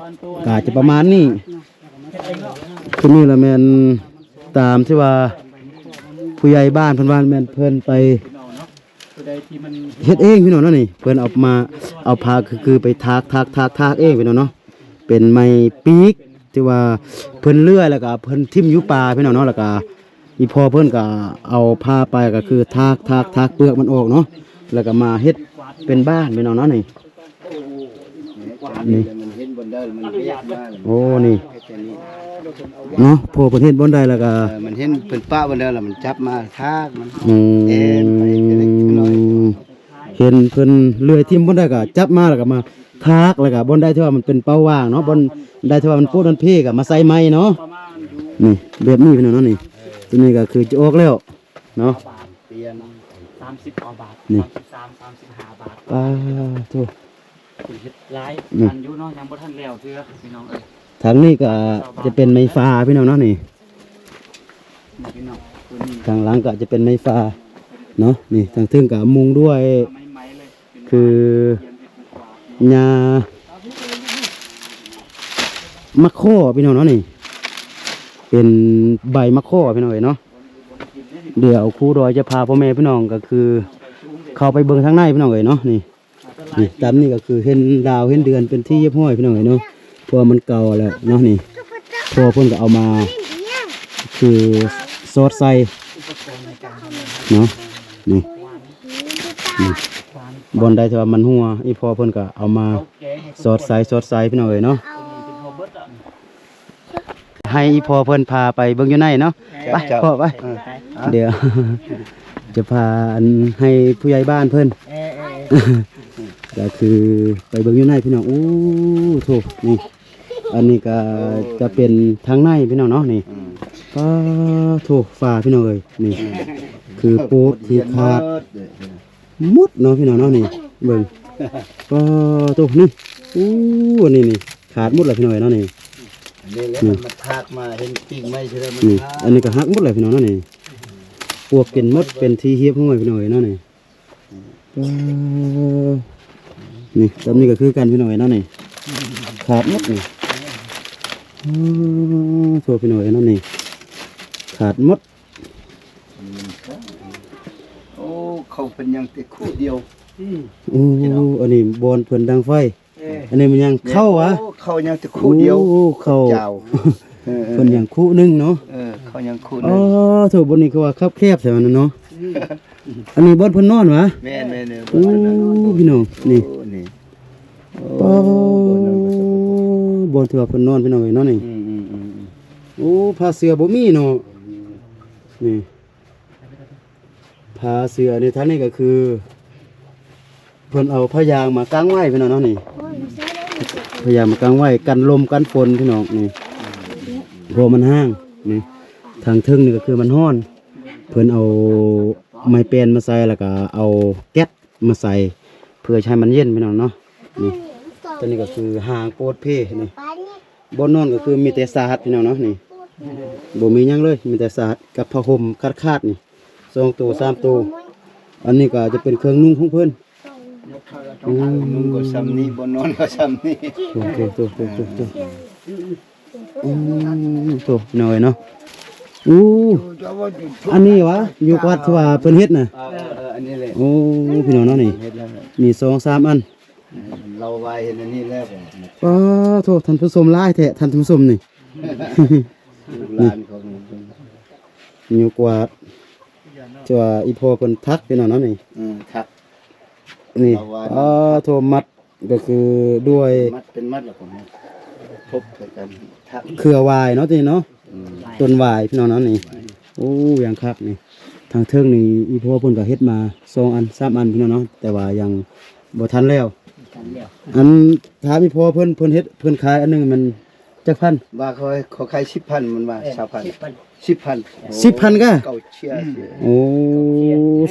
ກໍອາດຈະປະມານນີ້. ຄືນີ້ລະແມ່ນຕາມທີ່ວ່າຜູ້ໃຫຍ່ບ້ານເພິ່ນວ່າ ແມ່ນເພິ່ນໄປ ເຮັດເອງພີ່ນ້ອງເນາະ. ນີ້ເພິ່ນເອົາມາ ເອົາຜ້າຄື ຄືໄປຖາກ ຖາກ ຖາກ ຖາກເອງພີ່ນ້ອງເນາະ. ເປັນໄມ້ປີກທີ່ວ່າເພິ່ນເລື່ອຍ ແລ້ວກໍເພິ່ນຖິ້ມຢູ່ປ່າພີ່ນ້ອງເນາະ. ແລ້ວກໍອີ່ພໍ່ເພິ່ນກໍເອົາຜ້າໄປ ກໍຄືຖາກ ຖາກ ຖາກເປືອກມັນອອກເນາະ ແລ້ວກໍມາເຮັດເປັນບ້ານພີ່ນ້ອງເນາະ. ນີ້ ນີ້ ມັນເຫັນບ່ອນໃດມັນເຮັດມາ. ໂອ້ ນີ້ເນາະ ພໍເພິ່ນເຮັດບ່ອນໃດແລ້ວກໍ ເອີ ມັນເຫັນເພິ່ນປະບ່ອນໃດແລ້ວມັນຈັບມາຖາກມັນ. ອືມ ເອັນໄປເລັກນ້ອຍ ເຫັນເພິ່ນເລື່ອຍຖິ້ມບ່ອນໃດກໍຈັບມາ ແລ້ວກໍມາຖາກ ແລ້ວກໍບ່ອນໃດທີ່ວ່າມັນເປັນເປົ້າຫວ່າງເນາະ ບ່ອນໃດທີ່ວ່າມັນໂປະມັນເພກໍມາໃສ່ໃໝ່ເນາະ. ນີ້ ແບບນີ້ພີ່ນ້ອງເນາະ. ນີ້ ຕົວນີ້ກໍຄືຈະອອກແລ້ວເນາະ. ປ່ຽນ ສາມສິບກວ່າບາດ ນີ້ ສາມສິບສາມ ສາມສິບຫ້າບາດ. ປາໂທ ເຮັດຫຼາຍ ນີ້ ອັນຢູ່ເນາະ ຍັງບໍ່ທັນແລ້ວເທື່ອພີ່ນ້ອງເອີຍ. ທາງນີ້ກໍຈະເປັນໄມ້ຟາພີ່ນ້ອງເນາະ. ນີ້ ນີ້ພີ່ນ້ອງ ຕົວນີ້ ທາງຫຼັງກໍຈະເປັນໄມ້ຟາເນາະ. ນີ້ ທາງເທິງກໍມຸງດ້ວຍ ຄືຫຍ້າໝາກຂໍ້ພີ່ນ້ອງເນາະ. ນີ້ເປັນໃບໝາກຂໍ້ພີ່ນ້ອງເອີຍເນາະ. ດຽວຄູດອຍຈະພາພໍ່ແມ່ພີ່ນ້ອງກໍຄືເຂົ້າໄປເບິ່ງທາງໃນພີ່ນ້ອງເອີຍເນາະ. ນີ້ ນີ້ ຕາມນີ້ກໍຄືເຫັນດາວເຫັນເດືອນເປັນທີ່ຮຽບຮ້ອຍພີ່ນ້ອງເອີຍເນາະ ເພາະວ່າມັນເກົ່າແລ້ວເນາະ. ນີ້ ພໍ່ເພິ່ນກໍເອົາມາຄືສອດໃສ່ເນາະ. ນີ້ ນີ້ ບ່ອນໃດທີ່ວ່າມັນຮົ່ວ ອີ່ພໍ່ເພິ່ນກໍເອົາມາສອດໃສ່ ສອດໃສ່ພີ່ນ້ອງເອີຍເນາະ. ໃຫ້ອີ່ພໍ່ເພິ່ນພາໄປເບິ່ງຢູ່ໃນເນາະ. ໄປ ເຈົ້າ ພໍ່ ໄປ ເອີ ດຽວຈະພາ ອັນ ໃຫ້ຜູ້ໃຫຍ່ບ້ານເພິ່ນ ເອີ ເອີ ເອີ ກໍຄືໄປເບິ່ງຢູ່ໃນພີ່ນ້ອງ. ໂອ້ ໂທ້ ນີ້ ອັນນີ້ກໍຈະເປັນທາງໃນພີ່ນ້ອງເນາະ. ນີ້ ອືມ ປາໂທ ຝາພີ່ນ້ອງເອີຍ. ນີ້ ອືມ ຄືໂປດທີ່ຂາດ ໝົດເນາະພີ່ນ້ອງເນາະ. ນີ້ເບິ່ງ ປາໂທ ນີ້ ໂອ້ ອັນນີ້ນີ້ຂາດໝົດແລ້ວພີ່ນ້ອງເອີຍເນາະ. ນີ້ ອັນນີ້ແຫຼະ ນີ້ ມັນມາຖາກມາເຫັນປີກໄມ້ເທື່ອໃດມັນ ນີ້ ຂາດ. ອັນນີ້ກໍຫັກໝົດແລ້ວພີ່ນ້ອງເນາະ. ນີ້ ປວກກິນໝົດເປັນທີ່ຮຽບຮ້ອຍພີ່ນ້ອງເອີຍເນາະ. ນີ້ ປາ ນີ້ ຕອນນີ້ກໍຄືກັນພີ່ນ້ອງເອີຍເນາະ. ນີ້ຂາດໝົດນີ້. ໂອ້ ໂທ້ພີ່ນ້ອງເອີຍເນາະ. ນີ້ຂາດໝົດ. ໂອ້ ເຂົາເປັນຫຍັງແຕ່ຄູ່ດຽວ. ອືມ ໂອ້ ພີ່ນ້ອງ ອັນນີ້ບ່ອນເພິ່ນດັງໄຟ. ເອີ ອັນນີ້ມັນຍັງເຂົ້າຫວາ? ໂອ້ ເຂົ້າຍັງແຕ່ຄູ່ດຽວ. ໂອ້ ເຂົ້າ ເຈົ້າ ເອີ ເອີ ເພິ່ນຍັງຄູ່ໜຶ່ງເນາະ. ເອີ ເຂົ້າຍັງຄູ່ໜຶ່ງ. ອໍ ໂທ້ ບ່ອນນີ້ຄືວ່າຄັບແຄບແທ້ວ່ານັ້ນເນາະ. ອັນນີ້ບ່ອນເພິ່ນນອນຫວາ? ແມ່ນໆໆ. ໂອ້ ພີ່ນ້ອງ ນີ້ ໂອ້ ນີ້ ໂອ້ ບ່ອນທີ່ວ່າເພິ່ນນອນພີ່ນ້ອງເອີຍເນາະ. ນີ້ ອືມໆໆ. ໂອ້ ຜ້າເສື່ອບໍ່ມີເນາະ. ນີ້ ຜ້າເສື່ອນີ້ ທາງນີ້ກໍຄືເພິ່ນເອົາຜ້າຢາງມາກາງໄວ້ພີ່ນ້ອງເນາະ. ນີ້ ຜ້າຢາງມາກາງໄວ້ກັນລົມກັນຝົນພີ່ນ້ອງ. ນີ້ ເພາະມັນຮ້າງ. ນີ້ ທາງເທິງນີ້ກໍຄືມັນຮ້ອນ ເພິ່ນເອົາໄມ້ແປ້ນມາໃສ່ ແລ້ວກໍເອົາແກັດມາໃສ່ ເພື່ອໃຫ້ມັນເຢັນພີ່ນ້ອງເນາະ. ນີ້ ຕົວນີ້ກໍຄືຫ້າງໂປດເພ. ນີ້ ບ່ອນນອນກໍຄືມີແຕ່ສາດພີ່ນ້ອງເນາະ. ນີ້ ບໍ່ມີຫຍັງເລີຍ ມີແຕ່ສາດກັບຜ້າຫົ່ມຂາດໆ ນີ້ ສອງໂຕ ສາມໂຕ. ອັນນີ້ກໍຈະເປັນເຄື່ອງນຸ່ງຂອງເພິ່ນ. ອືມ ນຸ່ງກໍຊ່ຳນີ້ ບ່ອນນອນກໍຊ່ຳນີ້. ໂອ້ ໂອ້ ໂອ້ ໂອ້ ໂອ້ ໂອ້ ອືມ ໂອ້ ພີ່ນ້ອງເອີຍເນາະ. ໂອ້ ອັນນີ້ຫວາ ຢູ່ວັດທີ່ວ່າເພິ່ນເຮັດນະ? ເອີ ເອີ ອັນນີ້ແຫຼະ. ໂອ້ ພີ່ນ້ອງເນາະ ນີ້ ເຮັດແລ້ວ ມີສອງສາມອັນ. ເອີ ເຮົາໄວ້ເຫັນອັນນີ້ແລ້ວ. ປາໂທ ທ່ານຜູ້ຊົມ ຫຼາຍແທ້ທ່ານຜູ້ຊົມນີ້. ລູກຫຼານເຂົາ ຢູ່ກວາດ ຈະວ່າອີ່ພໍ່ເພິ່ນຖັກພີ່ນ້ອງເນາະ. ນີ້ ເອີ ຖັກ ນີ້ ເອົາໄວ້ ປາໂທ ມັດ ກໍຄືດ້ວຍ ມັດເປັນມັດ ແລ້ວກໍມາທົບໃສ່ກັນ ຖັກ ເຄືອຫວາຍເນາະ ຕົວນີ້ເນາະ. ອືມ ຕົ້ນຫວາຍພີ່ນ້ອງເນາະ. ນີ້ ໂອ້ ຢ່າງຄັກນີ້. ທາງເທິງນີ້ອີ່ພໍ່ເພິ່ນກໍເຮັດມາສອງອັນສາມອັນພີ່ນ້ອງເນາະ ແຕ່ວ່າຍັງບໍ່ທັນແລ້ວ. ທັນແລ້ວ. ອັນຖາມອີ່ພໍ່ເພິ່ນ ເພິ່ນເຮັດ ເພິ່ນຂາຍອັນໜຶ່ງແມ່ນຈັກພັນ? ວ່າເຂົາ ເຂົາຂາຍສິບພັນ ມັນວ່າ ເອີ ຊາວພັນ ສິບພັນ ສິບພັນກະ ເກົ້າເຊຍ. ອືມ ໂອ້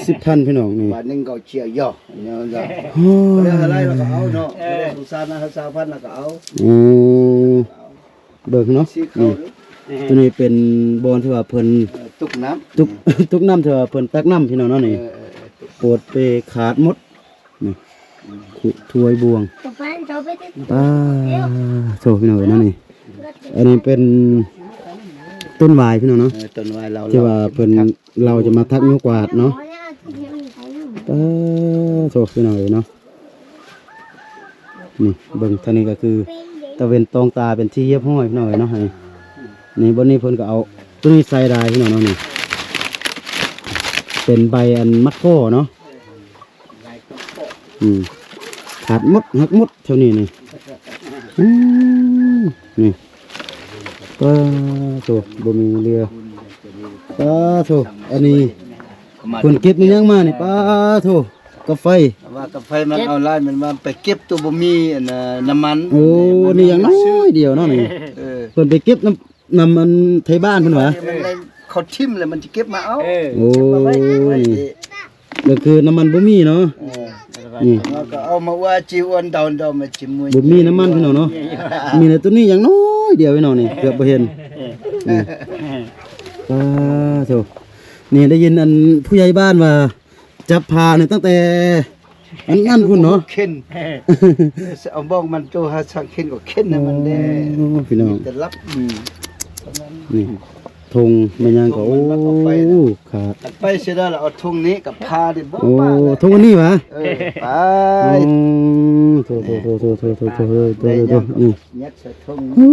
ສິບພັນພີ່ນ້ອງນີ້ ບາດໜຶ່ງເກົ້າເຊຍ ຍໍ ໂອ້ຍ ເອົາເທົ່າໃດລະກໍເອົາເນາະ. ເອີ ສົງສານນະ ຊາວພັນລະກໍເອົາ. ອືມ ເບິ່ງເນາະ ນີ້ ໂຕນີ້ເປັນບ່ອນທີ່ວ່າເພິ່ນ ເອີ ຕຸກນ້ຳ ຕຸກ ຕຸກນ້ຳ ທີ່ວ່າເພິ່ນຕັກນ້ຳພີ່ນ້ອງເນາະນີ້. ເອີ ເອີ ເອີ ໂປດເປຂາດໝົດ. ນີ້ ຖ້ວຍບ່ວງ ປາໂທ້ ພີ່ນ້ອງເອີຍເນາະນີ້. ອັນນີ້ເປັນຕົ້ນຫວາຍພີ່ນ້ອງເນາະ. ເອີ ຕົ້ນຫວາຍລາວ ທີ່ວ່າເພິ່ນ ລາວຈະມາທັກຍູ້ກວາດເນາະ. ປາໂທ້ ພີ່ນ້ອງເອີຍເນາະ. ນີ້ເບິ່ງທາງນີ້ກໍຄືຕາເວັນຕອງຕາເປັນທີ່ຮຽບຮ້ອຍພີ່ນ້ອງເອີຍເນາະ. ນີ້ ນີ້ບ່ອນນີ້ເພິ່ນກໍເອົາໂຕນີ້ໃສ່ໄດ້ພີ່ນ້ອງເນາະ. ນີ້ເປັນໃບອັນມັດຂໍ້ເນາະ. ອືມ ຂາດໝົດ ຫັກໝົດແຖວນີ້ນີ້. ອືມ ນີ້ ປາໂທ້ ບໍ່ມີເຫຼືອ. ປາໂທ້ ອັນນີ້ເພິ່ນເກັບອີ່ຫຍັງມານີ້? ປາໂທ້ ກາໄຟ. ວ່າກາໄຟມັນເອົາຫຼາຍ ມັນວ່າໄປເກັບໂຕບໍ່ມີອັນ ນ້ຳມັນ. ໂອ້ ນີ້ຢ່າງນ້ອຍດຽວເນາະນີ້. ເອີ ເພິ່ນໄປເກັບນຳ ນຳອັນໄທບ້ານເພິ່ນຫວາ? ມັນໄດ້ເຂົາຖິ້ມແລ້ວມັນຊິເກັບມາເອົາ. ເອີ ໂອ້ ເກັບມາໄວ້ ກໍຄືນ້ຳມັນບໍ່ມີເນາະ. ເອີ ນີ້ ເຮົາກໍເອົາມາວ່າຈີອວນດອນດອມມາຈິມວຍ ບໍ່ມີນ້ຳມັນພີ່ນ້ອງເນາະ. ມີແຕ່ໂຕນີ້ຢ່າງນ້ອຍດຽວພີ່ນ້ອງນີ້ ເກືອບບໍ່ເຫັນ. ນີ້ ປາໂທ້ ນີ້ໄດ້ຍິນອັນຜູ້ໃຫຍ່ບ້ານວ່າ ຈັບຜານີ້ຕັ້ງແຕ່ອັນນັ້ນພຸ້ນເນາະ. ເຂັນ ເອົາບອກມັນໂຕຫາສັກເຂັນກໍເຂັນໃຫ້ມັນແດ່. ໂອ້ ພີ່ນ້ອງ ມີແຕ່ລັບ. ອືມ ນີ້ ທົ່ງແມ່ນຫຍັງກໍ ໂອ້ ຂາດ ໄປເສຍແລ້ວ ເອົາທົ່ງນີ້ກັບຜານີ້ບໍ່ ໂອ້ ປານະ ທົ່ງອັນນີ້ຫວາ? ເອີ ໄປ. ອືມ ໂທ້ໆໆໆໆ ນີ້ ຍັດໃສ່ທົ່ງ. ໂອ້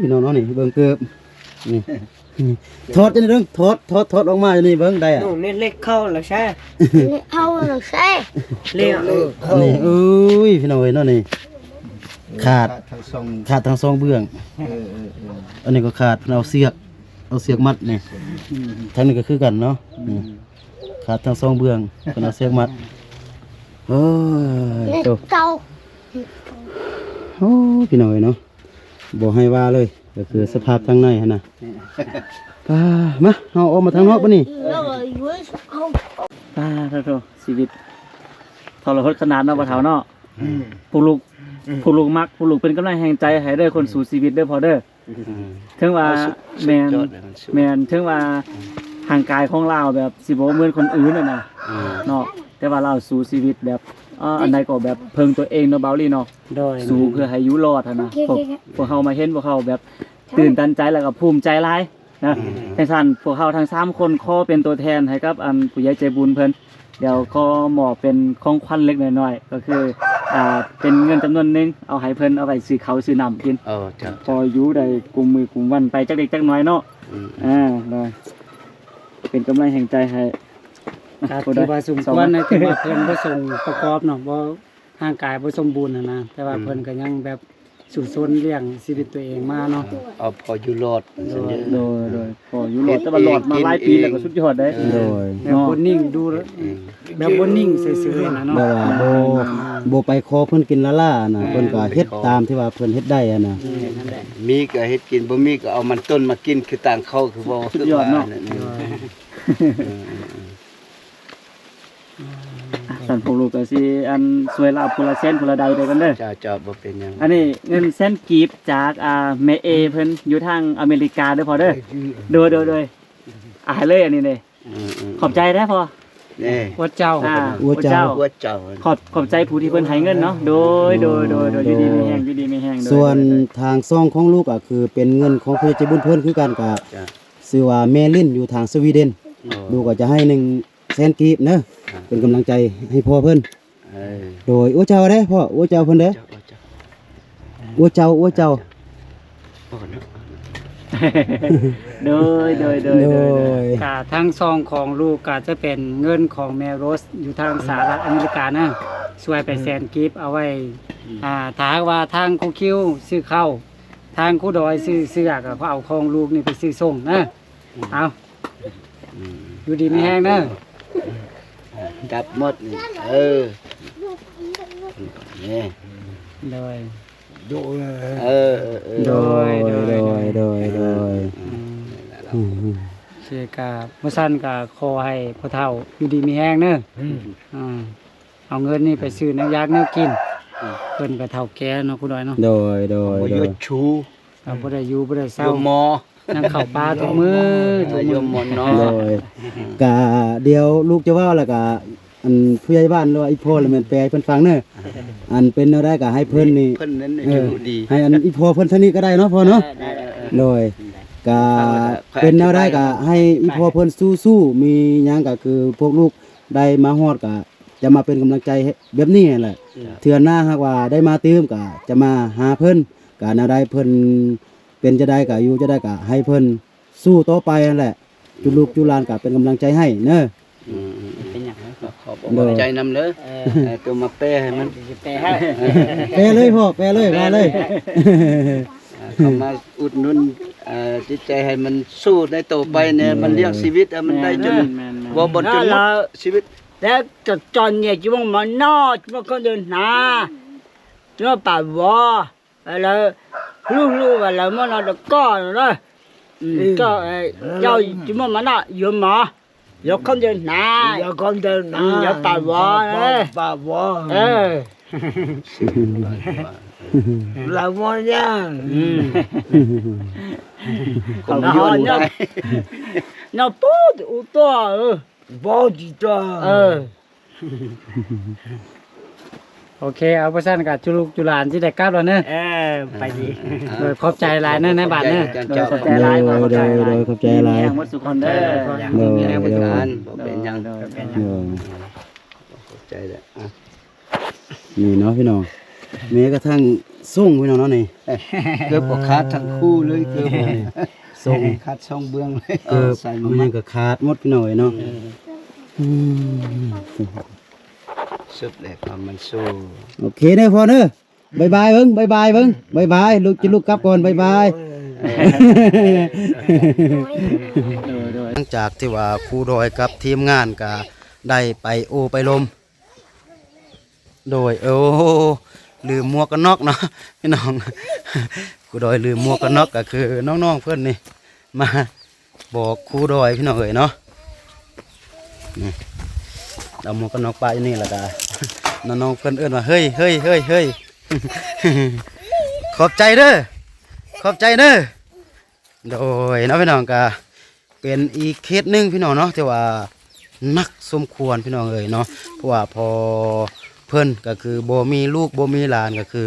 ພີ່ນ້ອງເນາະ ນີ້ເບິ່ງເກີບ ນີ້ ອືມ ຖອດຈັ່ງນີ້ເດີ ຖອດ ຖອດ ຖອດອອກມາຢູ່ນີ້ເບິ່ງໄດ້ອະ. ໂອ້ ເມັດເຫຼັກເຂົ້າແລ້ວແຊ ເຫຼັກເຂົ້າແລ້ວແຊ ເຫຼັກ ເອີ ນີ້ ເອີຍ ພີ່ນ້ອງເອີຍເນາະ ນີ້ຂາດ ຂາດທັງສອງ ຂາດທັງສອງເບື້ອງ. ເອີ ເອີ ເອີ ອັນນີ້ກໍຂາດ ເພິ່ນເອົາເຊືອກ ເອົາເຊືອກມັດນີ້. ອືມ ທາງນີ້ກໍຄືກັນເນາະ. ອືມ ນີ້ຂາດທັງສອງເບື້ອງ ເພິ່ນເອົາເຊືອກມັດ. ໂອ້ຍ ເອີ ເຈົ້າ ໂອ້ ພີ່ນ້ອງເອີຍເນາະ ບໍ່ໃຫ້ວ່າເລີຍ ກໍຄືສະພາບທາງໃນຫັ້ນນະ. ປາ ມາ ເຮົາອອກມາທາງນອກບັດນີ້. ປາໂທ້ ຊີວິດທໍລະຫົດຂະໜາດເນາະ ພໍ່ເຖົ້າເນາະ. ອືມ ຜູ້ລູກ ອືມ ຜູ້ລູກມັກ ຜູ້ລູກເປັນກຳລັງແຮງໃຈໃຫ້ເດີ ຄົນສູ້ຊີວິດເດີພໍ່ເດີ. ອືມ ເຖິງວ່າ ເອົາສຸດ ແມ່ນ ສຸດຍອດເລີຍ ມັນສຸດ ແມ່ນ ເຖິງວ່າ ອືມ ຮ່າງກາຍຂອງລາວແບບຊິບໍ່ເໝືອນຄົນອື່ນຫັ້ນນະ ອືມ ເນາະ ແຕ່ວ່າລາວສູ້ຊີວິດແບບ ເອີ ອັນໃດກໍແບບເພິ່ງຕົວເອງເນາະ ເບົາລີເນາະ. ໂດຍ ສູ້ເພື່ອໃຫ້ຢູ່ລອດຫັ້ນນະ. ພວກ ພວກເຮົາມາເຫັນພວກເຮົາແບບຕື່ນຕັນໃຈ ແລ້ວກໍພູມໃຈຫຼາຍນະ. ອືມ ຈັ່ງຊັ້ນ ພວກເຮົາທັງສາມຄົນຂໍເປັນຕົວແທນໃຫ້ກັບອັນຜູ້ໃຫຍ່ໃຈບຸນເພິ່ນ ດຽວຂໍມອບເປັນຂອງຂວັນເລັກໆນ້ອຍໆ ກໍຄື ອ່າ ເປັນເງິນຈຳນວນໜຶ່ງ ເອົາໃຫ້ເພິ່ນເອົາໄວ້ຊື້ເຂົ້າຊື້ນ້ຳກິນ. ເອີ ເຈົ້າ ພໍຢູ່ໄດ້ກຸມມື້ກຸມວັນໄປຈັກເລັກຈັກນ້ອຍເນາະ. ອືມ ອ່າ ໂດຍ ເປັນກຳລັງແຮງໃຈໃຫ້. ກໍຖືວ່າສົມຄວນນະ ທີ່ວ່າເພິ່ນບໍ່ສົມປະກອບເນາະ ບໍ່ ຮ່າງກາຍບໍ່ສົມບູນຫັ້ນນະ ແຕ່ວ່າ ອືມ ເພິ່ນກໍຍັງແບບສູ້ຊົນລ້ຽງຊີວິດຕົວເອງມາເນາະ. ເອົາພໍຢູ່ລອດ. ໂດຍ ໂດຍ ໂດຍ ພໍຢູ່ລອດ ແຕ່ວ່າລອດມາຫຼາຍປີແລ້ວກໍສຸດຍອດເດ້. ໂດຍ ແບບບໍ່ນິ່ງ ດູ ອືມ ແບບບໍ່ນິ່ງຊື່ໆນະເນາະ ແບບວ່າບໍ່ ບໍ່ໄປຂໍເພິ່ນກິນລ້າໆນະ. ເອີ ເພິ່ນກໍເຮັດຕາມທີ່ວ່າເພິ່ນເຮັດໄດ້ຫັ້ນນະ. ເອີ ນັ້ນແຫຼະ ມີກໍເຮັດກິນ ບໍ່ມີກໍເອົາມັນຕົ້ນມາກິນ ຄືຕ່າງເຂົາ ຄືເວົ້າ ສຸດຍອດເນາະ. ເອີ ເອີ ເອີ ອ່ະ ຊັ້ນພວກລູກກໍຊິອັນຊ່ວຍລາວຜູ້ລະແສນຜູ້ລະໃດເດີກັນເດີ. ເຈົ້າ ເຈົ້າ ບໍ່ເປັນຫຍັງ. ອັນນີ້ເງິນແສນກີບຈາກ ອ່າ ແມ່ເອເພິ່ນຢູ່ທາງອາເມລິກາເດີພໍ່ເດີ. ໂດຍ ໂດຍ ໂດຍ ອ່າ ໃຫ້ເລີຍອັນນີ້ເດ້. ອືມ ຂອບໃຈເດີພໍ່. ເດ້ ອວດເຈົ້າ ອ່າ ອວດເຈົ້າ ອວດເຈົ້າ. ຂອບ ຂອບໃຈຜູ້ທີ່ເພິ່ນໃຫ້ເງິນເນາະ. ໂດຍ ໂດຍ ໂດຍ ໂດຍ ຢູ່ດີມີແຮງ ຢູ່ດີມີແຮງ. ໂດຍ ສ່ວນ ໂດຍ ໂດຍ ທາງຊ່ອງຂອງລູກກໍຄືເປັນເງິນຂອງຜູ້ໃຫຍ່ໃຈບຸນເພິ່ນຄືກັນ ກໍ ອ່າ ຊື່ວ່າແມ່ລິນ ຢູ່ທາງສະວີເດັນ. ໂອ້ ລູກກໍຈະໃຫ້ໜຶ່ງແສນກີບເດີ ອ່າ ເປັນກຳລັງໃຈໃຫ້ພໍ່ເພິ່ນ. ເອີ ໂດຍ ໂອ້ເຈົ້າເດ້ພໍ່ ໂອ້ເຈົ້າເພິ່ນເດ້. ໂອ້ເຈົ້າ ໂອ້ເຈົ້າ ໂອ້ເຈົ້າ. ໂດຍ ໂດຍ ໂດຍ ໂດຍ ໂດຍ ໂດຍ. ກະທັງຊ່ອງຂອງລູກກະຈະເປັນເງິນຂອງແມ່ໂຣສຢູ່ທາງສະຫະລັດອາເມລິການະ ຊ່ວຍໄປແສນກີບເອົາໄວ້ ອ່າ ຖ້າຫາກວ່າທາງຄູຄິວຊື້ເຂົ້າ ທາງຄູດອຍຊື້ເສື້ອ ກໍເອົາຂອງລູກນີ້ໄປຊື້ສົ່ງນະ. ເອົາ ອືມ ຢູ່ດີມີແຮງເດີ. ຈັບໝົດນີ້ ເອີ ນີ້ ໂດຍ ໂດຍ ເອີ ເອີ ເອີ ໂດຍ ໂດຍ ໂດຍ ໂດຍ ໂດຍ ອືມ ອືມ ອືມ ຊິກະ ບໍ່ຊັ້ນກະຂໍໃຫ້ພໍ່ເຖົ້າຢູ່ດີມີແຮງເດີ. ອືມ ອືມ ເອົາເງິນນີ້ໄປຊື້ແນວຢາກແນວກິນ. ອືມ ເພິ່ນກໍເຖົ້າແກ່ເນາະ ຄູດອຍເນາະ. ໂດຍ ໂດຍ ບໍ່ ໂດຍ ຢູ່ ເຮົາບໍ່ໄດ້ຢູ່ບໍ່ໄດ້ເຊົາ ຢູ່ໝໍ ຍັງເຂົ້າປ່າທຸກມື້ ໄດ້ຢູ່ໝໍເນາະ. ໂດຍ ກະດຽວລູກຈະເວົ້າ ແລ້ວກະ ອັນຜູ້ໃຫຍ່ບ້ານ ຫຼືວ່າອີ່ພໍ່ລະແມ່ນແປໃຫ້ເພິ່ນຟັງເດີ. ອັນເປັນແນວໃດກະໃຫ້ເພິ່ນນີ້ ເພິ່ນນັ້ນ ເອີ ຢູ່ດີ ໃຫ້ອັນອີ່ພໍ່ເພິ່ນທາງນີ້ກໍໄດ້ເນາະ ພໍ່ເນາະ. ເອີ ເອີ ເອີ ໂດຍ ກະເປັນແນວໃດກະໃຫ້ອີ່ພໍ່ເພິ່ນສູ້ໆ ມີຫຍັງກະຄືພວກລູກໄດ້ມາຮອດກະ ຈະມາເປັນກຳລັງໃຈໃຫ້ແບບນີ້ຫັ້ນແຫຼະ. ເທື່ອໜ້າຫາກວ່າໄດ້ມາຕື່ມກະຈະມາຫາເພິ່ນ ກະແນວໃດເພິ່ນເປັນຈັ່ງໃດກະຢູ່ຈັ່ງໃດກະໃຫ້ເພິ່ນສູ້ຕໍ່ໄປຫັ້ນແຫຼະ. ຈຸລູກຈຸຫຼານກະເປັນກຳລັງໃຈໃຫ້ເດີ. ອືມ ເປັນຫຍັງ ຂອບ ຂອບໃຈນຳເດີ. ເອີ ເອີ ໂຕມາແປໃຫ້ມັນ ແປໃຫ້ ເອີ ແປເລີຍພໍ່ ແປເລີຍ ແປເລີຍ ເອີ ເຂົ້າມາອຸດໜູນ ເອີ ຈິດໃຈໃຫ້ມັນສູ້ໃນຕໍ່ໄປແນ່ ມັນລ້ຽງຊີວິດໃຫ້ມັນໄດ້ຈົນ ແມ່ນໆໆ ບໍ່ ບໍ່ຈົນໝົດຊີວິດ. ແລ້ວຈະຈອນເນຍ ຈິວ່າມານອກ ຈິວ່າຄົນເດີນຫາ ຈິວ່າປາວໍ ແລ້ວລູກໆວ່າລາວມານອກຕະກໍເດີ. ອືມ ກໍເຈົ້າຈິວ່າມານອກ ຢາມາ ຢາຄົນເດີນຫາ ຢາຄົນເດີນຫາ ຢາປາວໍ ປາວໍ ເອີ ລາວມານອກ ອືມ ນອກ ນອກປູດອຸຕົວ ເອີ ບໍ່ຕິດຕໍ່ ເອີ ໂອເຄ ເອົາ ບໍ່ຊັ້ນກະຈຸລູກຈຸຫຼານຊິໄດ້ກັບແລ້ວເນີ. ເອີ ໄປດີ ໂດຍ ຂອບໃຈຫຼາຍເນີ ນາຍບ້ານເນີ. ໂດຍ ຂອບໃຈຫຼາຍ ໂດຍ ຂອບໃຈຫຼາຍ ໂດຍ ຂອບໃຈຫຼາຍ ມີແຮງໝົດທຸກຄົນເດີ ໂດຍ ມີແຮງໝົດທຸກຄົນ ບໍ່ເປັນຫຍັງ ໂດຍ ບໍ່ເປັນຫຍັງ ໂດຍ ຂອບໃຈຫຼາຍ. ອ່ະ ນີ້ເນາະພີ່ນ້ອງ ແມ້ກະທັ່ງ ສົ່ງພີ່ນ້ອງເນາະນີ້ ເກືອບບໍ່ຂາດທັງຄູ່ເລີຍ ເກືອບ ສົ່ງຂາດສອງເບື້ອງເລີຍ ເກີບ ໃສ່ ມັນຍັງກະຂາດໝົດພີ່ນ້ອງເອີຍເນາະ. ເອີ ອືມ ສຸດແລ້ວຄວາມມັນສູ້. ໂອເຄເດີພໍ່ເດີ ບາຍບາຍເບິ່ງ ບາຍບາຍເບິ່ງ ບາຍບາຍ ລູກ ຈະລູກກັບກ່ອນ ບາຍບາຍ. ໂດຍ ໂດຍ ຫຼັງຈາກທີ່ວ່າຄູດອຍກັບທີມງານກະໄດ້ໄປໂອ້ໄປລົມ ໂດຍ ໂອ້ ລືມໝວກກັນນັອກເນາະພີ່ນ້ອງ ຄູດອຍລືມໝວກກັນນັອກ ກະຄືນ້ອງໆເພິ່ນນີ້ມາບອກຄູດອຍພີ່ນ້ອງເອີຍເນາະ. ນີ້ ເອົາໝວກກັນນັອກປະຢູ່ນີ້ ແລ້ວກະນ້ອງໆເພິ່ນເອີ້ນວ່າ ເຮີ້ຍ ເຮີ້ຍ ເຮີ້ຍ ເຮີ້ຍ ຂອບໃຈເດີ ຂອບໃຈເດີ. ໂດຍເນາະພີ່ນ້ອງ ກະເປັນອີກເຄສໜຶ່ງພີ່ນ້ອງເນາະ ທີ່ວ່າໜັກສົມຄວນພີ່ນ້ອງເອີຍເນາະ ເພາະວ່າພໍ່ເພິ່ນກະຄືບໍ່ມີລູກບໍ່ມີຫຼານ ກະຄື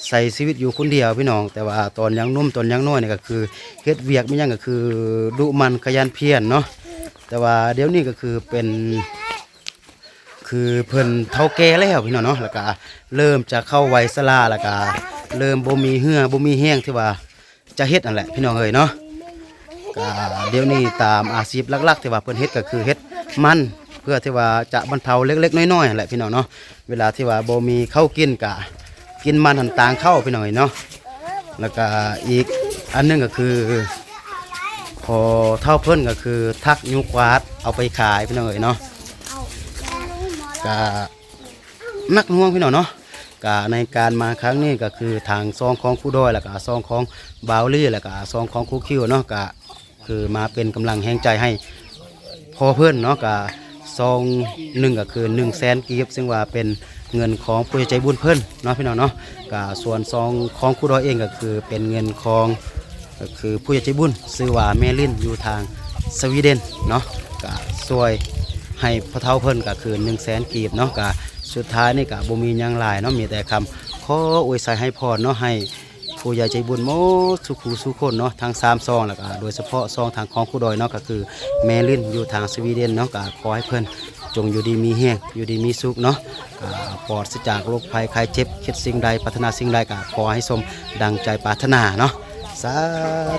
ໃຊ້ຊີວິດຢູ່ຄົນດຽວພີ່ນ້ອງ. ແຕ່ວ່າຕອນຍັງໜຸ່ມຕອນຍັງນ້ອຍນີ້ ກະຄືເຮັດວຽກມີຫຍັງກະຄືດຸໝັ່ນຂະຫຍັນພຽນເນາະ ແຕ່ວ່າດຽວນີ້ກະຄືເປັນ ຄືເພິ່ນເຖົ້າແກ່ແລ້ວພີ່ນ້ອງເນາະ ແລ້ວກະເລີ່ມຈະເຂົ້າໄວຊະລາ ແລ້ວກະເລີ່ມບໍ່ມີເຫື່ອບໍ່ມີແຮງທີ່ວ່າຈະເຮັດຫັ້ນແຫຼະພີ່ນ້ອງເອີຍເນາະ. ກະດຽວນີ້ຕາມອາຊີບຫຼັກໆທີ່ວ່າເພິ່ນເຮັດກະຄືເຮັດມັນ ເພື່ອທີ່ວ່າຈະບັນເທົາເລັກໆນ້ອຍໆຫັ້ນແຫຼະພີ່ນ້ອງເນາະ. ເວລາທີ່ວ່າບໍ່ມີເຂົ້າກິນກະກິນມັນຫັ້ນຕາງເຂົ້າພີ່ນ້ອງເອີຍເນາະ. ແລ້ວກະອີກອັນໜຶ່ງກະຄື ພໍເຖົ້າເພິ່ນກະຄືຖັກຍູ້ກວາດເອົາໄປຂາຍພີ່ນ້ອງເອີຍເນາະ. ກະໜັກໜ່ວງພີ່ນ້ອງເນາະ. ກະໃນການມາຄັ້ງນີ້ກະຄືທາງຊ່ອງຂອງຄູດອຍ ແລ້ວກະຊ່ອງຂອງບ່າວລີ ແລ້ວກະຊ່ອງຂອງຄູຄິວເນາະ ກະຄືມາເປັນກຳລັງແຮງໃຈໃຫ້ພໍ່ເພິ່ນເນາະ. ກະຊ່ອງໜຶ່ງກະຄືໜຶ່ງແສນກີບ ຊຶ່ງວ່າເປັນເງິນຂອງຜູ້ໃຫຍ່ໃຈບຸນເພິ່ນເນາະພີ່ນ້ອງເນາະ. ກະສ່ວນຊ່ອງຂອງຄູດອຍເອງກະຄືເປັນເງິນຂອງ ກະຄືຜູ້ໃຫຍ່ໃຈບຸນຊື່ວ່າແມ່ລິນຢູ່ທາງສະວີເດັນເນາະ ກະຊ່ວຍໃຫ້ພໍ່ເຖົ້າເພິ່ນກະຄືໜຶ່ງແສນກີບເນາະ. ກະສຸດທ້າຍນີ້ກະບໍ່ມີຫຍັງຫຼາຍເນາະ ມີແຕ່ຄຳຂໍອວຍໄຊໃຫ້ພອນເນາະ ໃຫ້ຜູ້ໃຫຍ່ໃຈບຸນໝົດສູ່ຄູ່ສູ່ຄົນເນາະ ທັງສາມຊ່ອງ ແລ້ວກະໂດຍສະເພາະຊ່ອງທາງຂອງຄູດອຍເນາະ ກະຄືແມ່ລິນຢູ່ທາງສະວີເດັນເນາະ ກະຂໍໃຫ້ເພິ່ນ ຈົ່ງຢູ່ດີມີແຮງ ຢູ່ດີມີສຸກເນາະ ກະປອດສະຈາກໂລກໄພໄຂ້ເຈັບ ຄິດສິ່ງໃດ ປາດຖະໜາສິ່ງໃດ ກະຂໍໃຫ້ສົມດັ່ງໃຈປາດຖະໜາເນາະ ສາ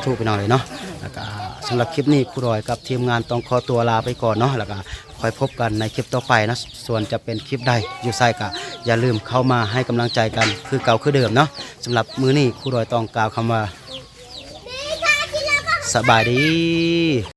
ທຸພີ່ນ້ອງເອີຍເນາະ. ແລ້ວກະສຳລັບຄລິບນີ້ ຄູດອຍກັບທີມງານຕ້ອງຂໍຕົວລາໄປກ່ອນເນາະ ແລ້ວກະຄ່ອຍພົບກັນໃນຄລິບຕໍ່ໄປເນາະ. ສ່ວນຈະເປັນຄລິບໃດ ຢູ່ໃສ ກະຢ່າລືມເຂົ້າມາໃຫ້ກຳລັງໃຈກັນຄືເກົ່າຄືເດີມເນາະ. ສຳລັບມື້ນີ້ ຄູດອຍຕ້ອງກ່າວຄຳວ່າ ສະບາຍດີ.